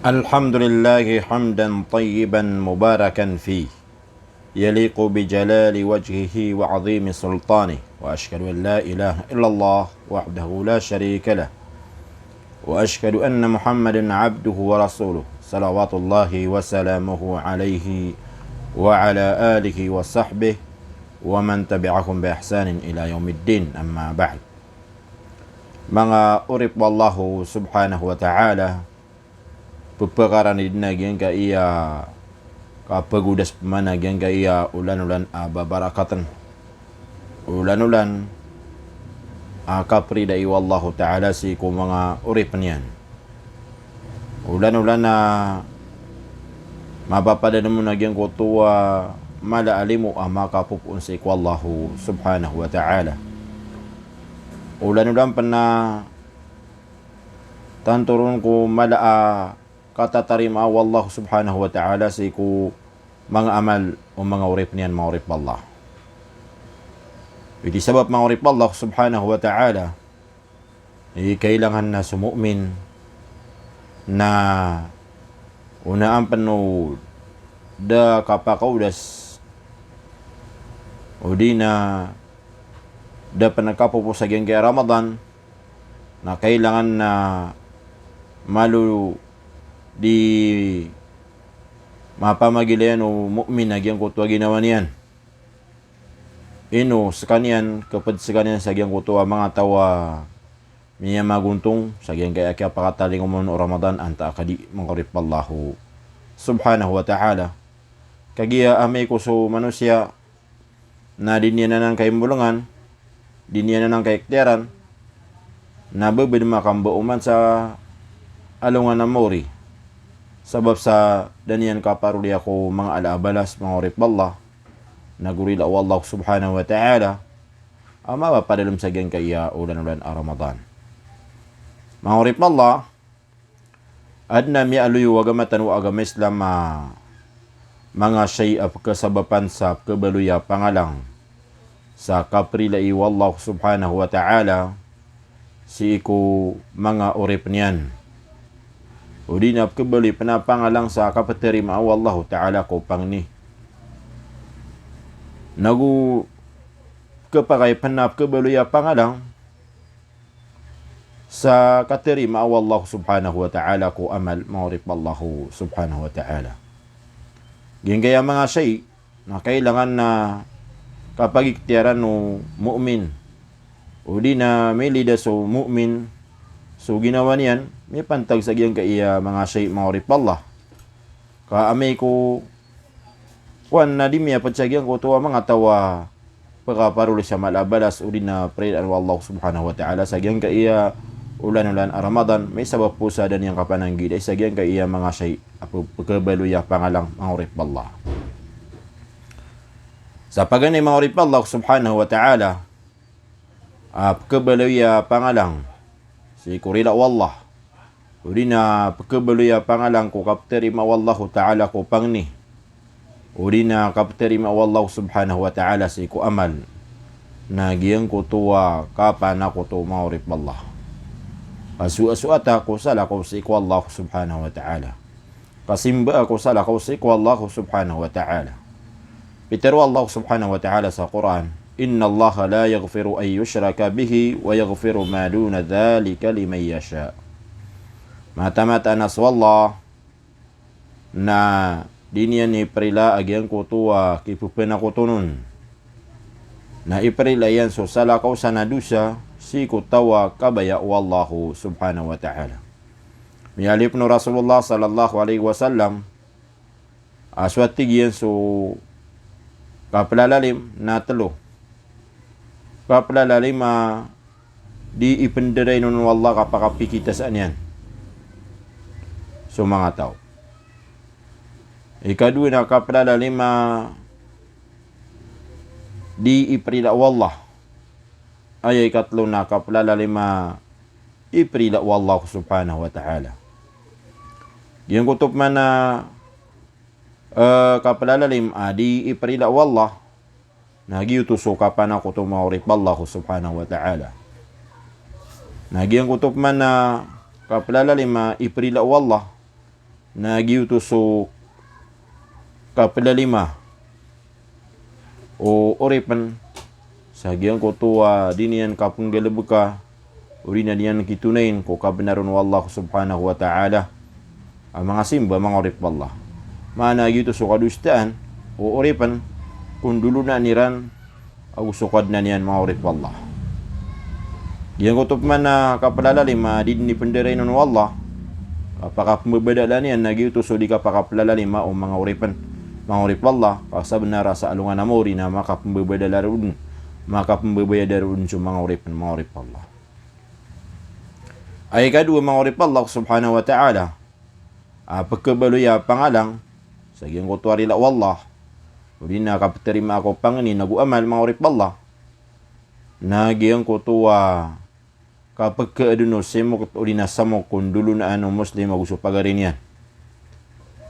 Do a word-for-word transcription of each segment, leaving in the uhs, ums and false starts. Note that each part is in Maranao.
الحمد لله حمدا طيبا مباركا فيه يليق بجلال وجهه وعظيم سلطانه، وأشهد أن لا إله إلا الله وحده لا شريك له، وأشهد أن محمدا عبده ورسوله، صلوات الله وسلامه عليه وعلى آله وصحبه ومن تبعهم بإحسان إلى يوم الدين، أما بعد. Manga oripn o Allah subhanahu wa ta'ala, pphakaran i dn a giyangkaya kapagodas pman a giyangkaya olan-olan a babarakatn. Olan-olan a kaprila i o Allahu ta'ala sii ko manga oripn iyan. Olan-olan a mapapadalm on a giyangkoto a mala a limo a makapopoon sii ko Allahu subhanahu wa ta'ala. Olan-olan pn a tanto ron ko mala a katatarimaa o Allah subhanahu wa ta'ala sii ko manga amal o manga oripn iyan, manga oripn o Allah. Aya sabap, manga oripn o Allah subhanahu wa ta'ala, i kailangan na so mu'min na onaan pn o da kapakaodas, odi na da pn kapopos a giyangkaya Ramadan, na kailangan na malo di mapamagilay o mu'min a giyangkoto a ginawa niyan. Ino skaniyan, kapd skaniyan sa giyangkoto a manga taw a miyamagontong sa giyangkaya kiyapakatalingoma on o Ramadan antaa ka di, manga oripn o Allah subhanahu wa ta'ala. Kagiya amay ko so manosiya na di niyan anan kaimbolngan, di niyan anan kaiktiyaran, na bbd makamba oman sa alongan a maori. Sabap sa da niyan kaparoliya ko manga ala a balas, manga oripn o Allah, na go rila o Allah subhanahu wa ta'ala a mapapadalm sa giyangkaya olan-olan a Ramadan. Manga oripn o Allah, adn a miyaaloy o agama tano a agama Islam a manga shay a pkhasabapan sa pkhabaloy a pangalang sa kaprila i o Allah subhanahu wa ta'ala sii ko manga oripn iyan, odi na pkhabaloy pn a pangalang sa kaptarimaa o Allah ta'ala ko pangni. Nago pkhapakay pn a pkhabaloy a pangalang sa katarimaa o Allah subhanahu wa ta'ala ko amal, manga oripn o Allah subhanahu wa ta'ala. Giyangkaya manga shay na kailangan na kapagiktiyaran o mu'min, odi na milida so mu'min so ginawa niyan mipantag sa giyangkaya manga shay, manga oripn o Allah. Ka amay ko kowan na di miyapd sa giyangkoto a manga taw a pkhaparoli sa mala a balas odi na prilaan o Allah subhanahu wa ta'ala sa giyangkaya olan-olan a Ramadan, misabap ko sa da niyan kapananggilai sa giyangkaya manga shay a pkhabaloy a pangalang, manga oripn o Allah. Sa paganay, manga oripn o Allah subhanahu wa ta'ala, a pkhabaloy a pangalang sii ko rila o Allah, odi na pkhabaloy a pangalang ko kaptarimaa o Allah ta'ala ko pangni, odi na kaptarimaa o Allah subhanahu wa ta'ala sii ko amal, na giyangkoto a kapanakoto, manga oripn o Allah. Kasoasoata ko salakaw sii ko Allah subhanahu wa ta'ala. Kasimba ko salakaw sii ko Allah subhanahu wa ta'ala. Pitharo o Allah subhanahu wa ta'ala sa Qur'an, "Innallaha la yaghfiru an yushraka bihi wa yaghfiru ma duna dhalika liman yasha." Mataan-mataan a so Allah na di niyan iprila a giyangkoto a kipphanakoton on. Na iprila iyan so salakaw san a dosa sii ko taw a kabaya o Allah subhanahu wa ta'ala. Miyaaloy pn o Rasulullah sallallahu alaihi wasallam a so a tig iyan so kaplalalim na tlo. Kaplalalim a di ipndarain on o Allah ka pakapikita sa niyan so manga taw. Ikadowa na kaplalalim a di iprila o Allah. Aya ikatlo na kaplalalim a iprila o Allah subhanahu wa ta'ala. Giyangkoto pman a, eh, kaplalalim a di iprila o Allah, na giyoto so kapanakoto, manga oripn o Allah subhanahu wa ta'ala. Na giyangkoto pman a kaplalalim a iprila o Allah, na giyoto so kaplalima o oripn sa giyangkoto a di niyan kapnggalbka, odi na di niyan kitonayn ko kabnar on o Allah subhanahu wa ta'ala a manga simba, manga oripn o Allah. Maana giyoto so kadosaan o oripn ko ndolonaan iran ago so Kadnan iyan, manga oripn o Allah. Giyangkoto pman a kaplalalim a di dn ipndarainon o Allah, kapakapmbabadalan iyan, na giyoto so di kapakaplalalim o manga oripn, manga oripn o Allah, ka sabnar a sa alongan a maori na makapmbabadala roo dn, makapmbabayada roo dn so manga oripn, manga oripn o Allah. Aya ikadowa, manga oripn o Allah subhanahu wa ta'ala, a pkhabaloy a pangalang sa giyangkoto a rila o Allah, odi na kaptarimaa ko pangni nago amal, manga oripn o Allah, na giyangkoto a kapkhaadn o simok odi na samok ko ndolonaan o Muslim ago so pagari niyan.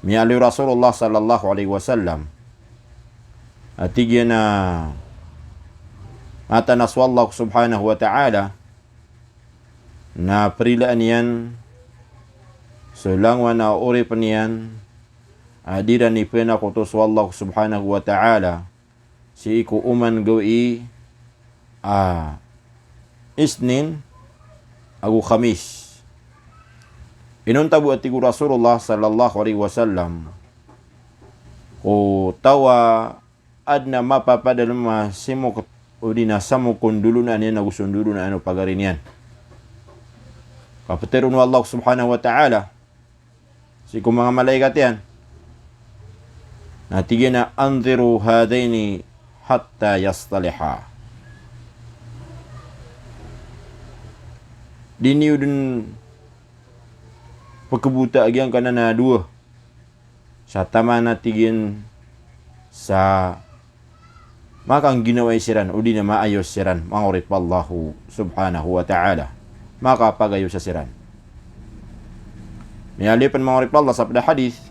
Miyaaloy o Rasulullah sallallahu alaihi wasallam a tig iyan a mataan a so Allah subhanahu wa ta'ala na prilaan iyan so langowan a oripn iyan a di iran ipnakoto so Allah subhanahu wa ta'ala sii ko oman gawii a Isnin ago Khamis. Inonta bo, a tig o Rasulullah sallallahu alaihi wasallam, ko taw a adn a mapapadalm a simok odi na samok ko ndolonaan iyan ago so ndolonaan o pagari niyan, kaptharoon o Allah subhanahu wa ta'ala sii ko manga malaikat iyan, na tig iyan a, "Anthiru hadhaini hatta yastaliha." Di niyo dn pkhabota a giyangkanan a dowa sa taman, a tig iyan, sa makangginawai siran odi na maayos siran, manga oripn o Allah subhanahu wa ta'ala. Makapagayosa siran. Miyaaloy pn, manga oripn o Allah, sa pd a hadith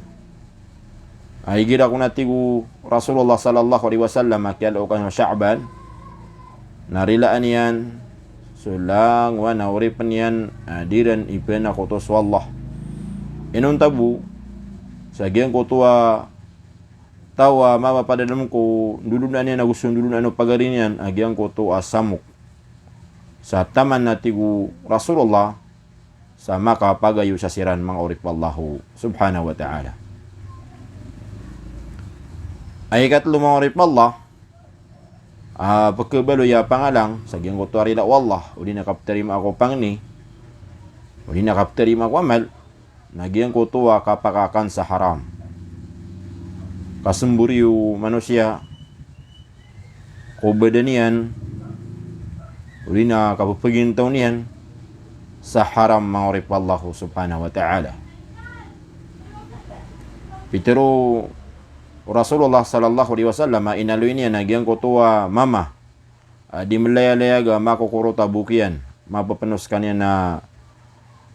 a igira kon, a tig o Rasulullah sallallahu alaihi wasallam, a kiyalookan o Sha'ban, na rilaan iyan so langowan a oripn iyan a di iran ipnakoto so Allah. Inonta bo sa giyangkoto a taw a mapapadalm ko ndolonaan iyan ago so ndolonaan o pagari niyan a giyangkoto a samok sa taman, a tig o Rasulullah, sa makapagayosa siran, manga oripn o Allah subhanahu wa ta'ala. Aya ikatlo, manga oripn o Allah, a pkhabaloy a pangalang sa giyangkoto a rila o Allah, odi na kaptarimaa ko pangni, odi na kaptarimaa ko amal, na giyangkoto a kapakakan sa haram. Kasmbori o manosiya ko badan iyan, odi na kapphagintawon iyan sa haram, manga oripn o Allah subhanahu wa ta'ala. Pitharo o Rasulullah sallallahu alaihi wasallam a inaloy niyan a giyangkoto a mama a di mlayalayag a makokorot a bok iyan, mapapno skaniyan a,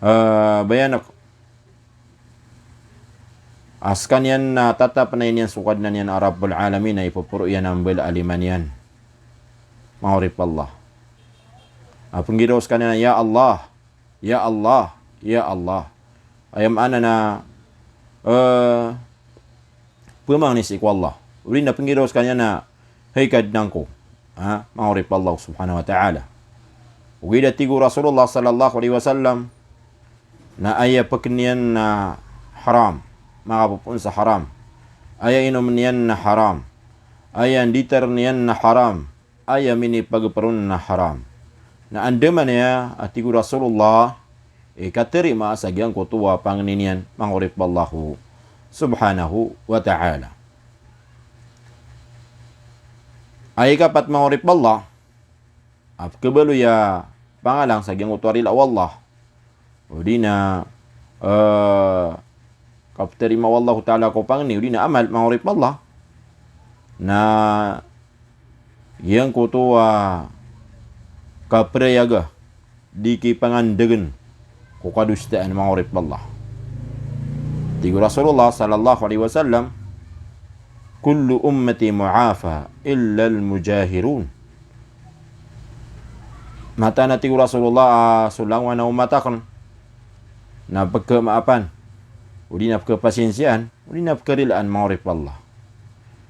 eh, bayanak, a skaniyan na tatapnay niyan so Kadnan iyan a Rabbul Alamin a ipoporo iyan a mbala a lima niyan, manga oripn o Allah. A pnggiraw skaniyan a, "Ya Allah, ya Allah, ya Allah." Aya maana na, eh, pmangni sii ko Allah. Odi na pnggiraw skaniyan a, "Hay Kadnan ko." Ha, manga oripn o Allah subhanahu wa ta'ala. Ogaid, a tig o Rasulullah sallallahu alaihi wasallam, na aya pkn iyan na haram, makapopoon sa haram. Aya inomn iyan na haram. Aya nditarn iyan na haram. Aya minipagpr on na haram. Na andamanaya aya, a tig o Rasulullah, i katarima sa giyangkoto a pangni niyan, manga oripn o Allah subhanahu wa ta'ala. Aya ikapat, manga oripn o Allah, a pkhabaloy a pangalang sa giyangkoto a rila o Allah, odi na, eh, kaptarimaa o Allahu ta'ala ko pangni odi na amal, manga oripn o Allah, na giyangkoto a kaprayaga di kipangandagn ko kadosaan, manga oripn o Allah. Tig o Rasulullah sallallahu alaihi wasallam, "Kullu ummati mu'afa illa al-mujahirun." Mataan, a tig o Rasulullah, a so langowan a omat akn na pkhamaapan o di na pkhapasinsian, o di na pkharilaan, manga oripn o Allah.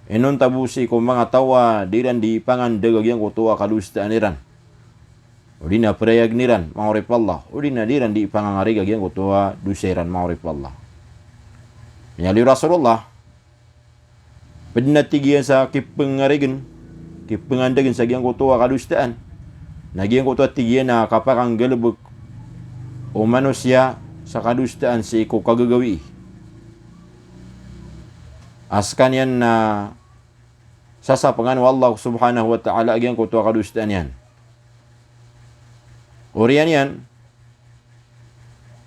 Inonta bo sii ko manga taw a di ran di pangandag a giyangkoto a kadosaan iran, o di na prayagn iran, manga oripn o Allah, o di na di ran di pangangarig a giyangkoto a dosa iran, manga oripn o Allah. Miyaaloy o Rasulullah, pd na tig iyan sa kipngarign, kipngandagn sa giyangkoto a kadosaan, na giyangkoto a tig iyan a kapakanggalbk o manosiya sa kadosaan sii ko kagagawii a skaniyan na sasapngan o Allah subhanahu wa ta'ala a giyangkoto a kadosaan iyan. Oriyan iyan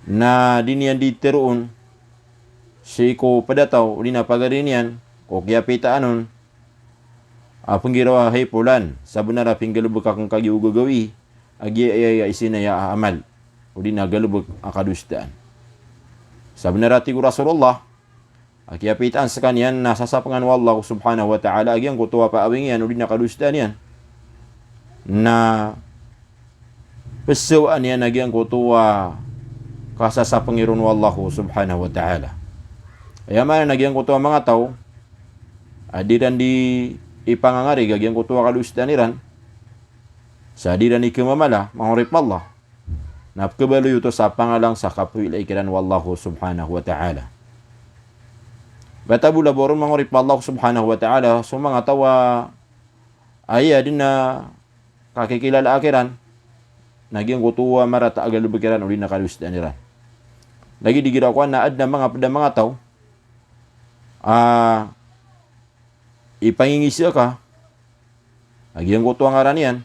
na di niyan di tharoon sii ko pd a taw, o di na pagari niyan ko kiyapitaan on a pnggiraw a hay polan, sabnar a pinggalbk akn kagiya o gagawii a giya aya isinaya a amal, o di na galbk a kadosaan. Sabnar a tig o Rasulullah, a kiyapitaan skaniyan na sasapngan o Allah subhanahu wa ta'ala a giyangkoto a paawing iyan o di na kadosaan iyan. Na psawaan iyan a giyangkoto a kasasapngi ron o Allah subhanahu wa ta'ala. Aya maana na giyangkoto a manga taw a di ran di ipangangarig a giyangkoto a kadosaan iran sa di ran ikhamamala, manga oripn o Allah, na pkhabaloy oto sa pangalang sa kaprila ikiran o Allah subhanahu wa ta'ala. Bata bo labo ron, manga oripn o Allah subhanahu wa ta'ala, so manga taw a aya dn a kakikilala a kiran na giyangkoto a marata a galbk iran o di na kadosaan iran. Lagid igira kowan na adn a manga pd a manga taw a ipangingisa ka a giyangkoto a ngaran iyan,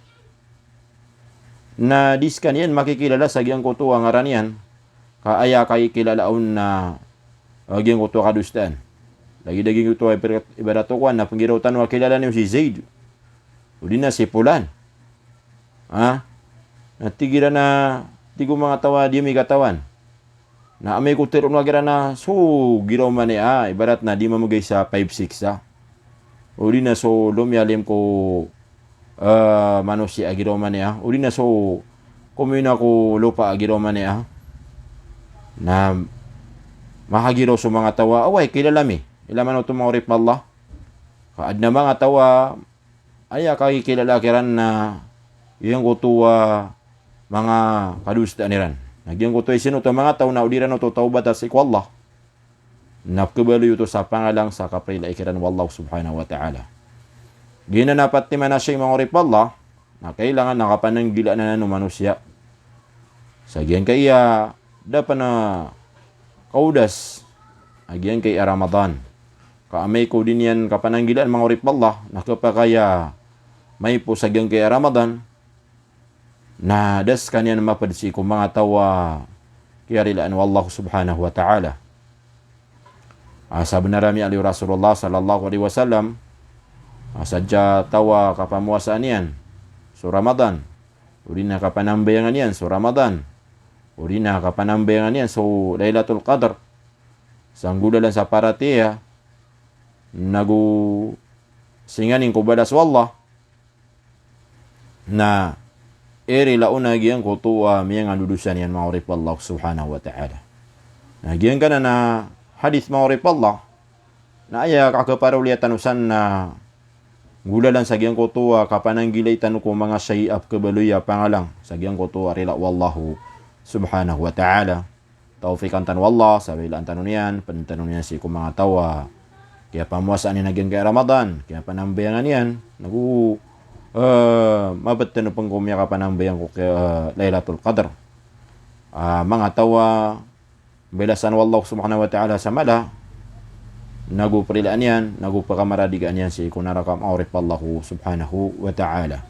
na di skaniyan makikilala sa giyangkoto a ngaran iyan, ka aya kakikilala on na a giyangkoto a kadosaan. Lagid a giyangkoto a ibarat, ibarat o kowan na pnggiraw tano a kilala niyo si Zaid, o di na si polan. Ha? Na tig iran a, tig o manga taw a di ami katawan. Na amay ko tharoon ka kiran a so giraw mani a, ibarat na di mamgay sa five six a, o di na so lomiyalim ko, eh, manosiya a giraw mani a, o di na so komoyona ko lopa a giraw mani a, na mahagiraw so manga taw a, oway, kilala mi. Ilay man oto, manga oripn o Allah. Ka adn a manga taw a aya kakikilala kiran na giyangkoto a manga kadosaan iran. Na giyangkoto a isinoto a manga taw na o di ran oto tawbata sii ko Allah, na pkhabaloy oto sa pangalang sa kaprila ikiran o Allah subhanahu wa ta'ala. Giyanan a pat imanasay, manga oripn o Allah, na kailangan na kapananggilaan anan o manosiya sa giyangkaya da pn a kaodas a giyangkaya Ramadan. Ka amay ko di niyan kapananggilaan, manga oripn o Allah, na khapakay a maipos a giyangkaya Ramadan, na da skaniyan mapd sii ko manga taw a kiyarilaan o Allah subhanahu wa ta'ala. A sabnar a miyaaloy o Rasulullah sallallahu alaihi wasallam a sadn a taw a kapamowasaan iyan so Ramadan, o di na kapanambayangan iyan so Ramadan, o di na kapanambayangan iyan so Lailatul Qadr, sa nggolalan sa paratiyaya, nago singanin ko balas o Allah, na irila on a giyangkoto a miyangandodosa niyan, manga oripn o Allah subhanahu wa ta'ala. Na giyangkanan a hadith, manga oripn o Allah, na aya kakhaparoliya tano san na nggolalan sa giyangkoto a kapananggilai tano ko manga shayi a pkhabaloy a pangalang sa giyangkoto a rila o Allah subhanahu wa ta'ala. Tawfiqan tano o Allah sa rilaan tano niyan, pd tano niyan sii ko manga taw a kiyapamowasaan iyan a giyangkaya Ramadan, kiyapanambayangan iyan, nago, eh, mapd tano pn ko miyakapanambayang ko ki-, eh, Lailatul Qadr. Ah, manga taw a balasan o Allah subhanahu wa ta'ala sa mala, nago prilaan iyan, nago pkhamaradigaan iyan sii ko naraka, manga oripn o Allah subhanahu wa ta'ala.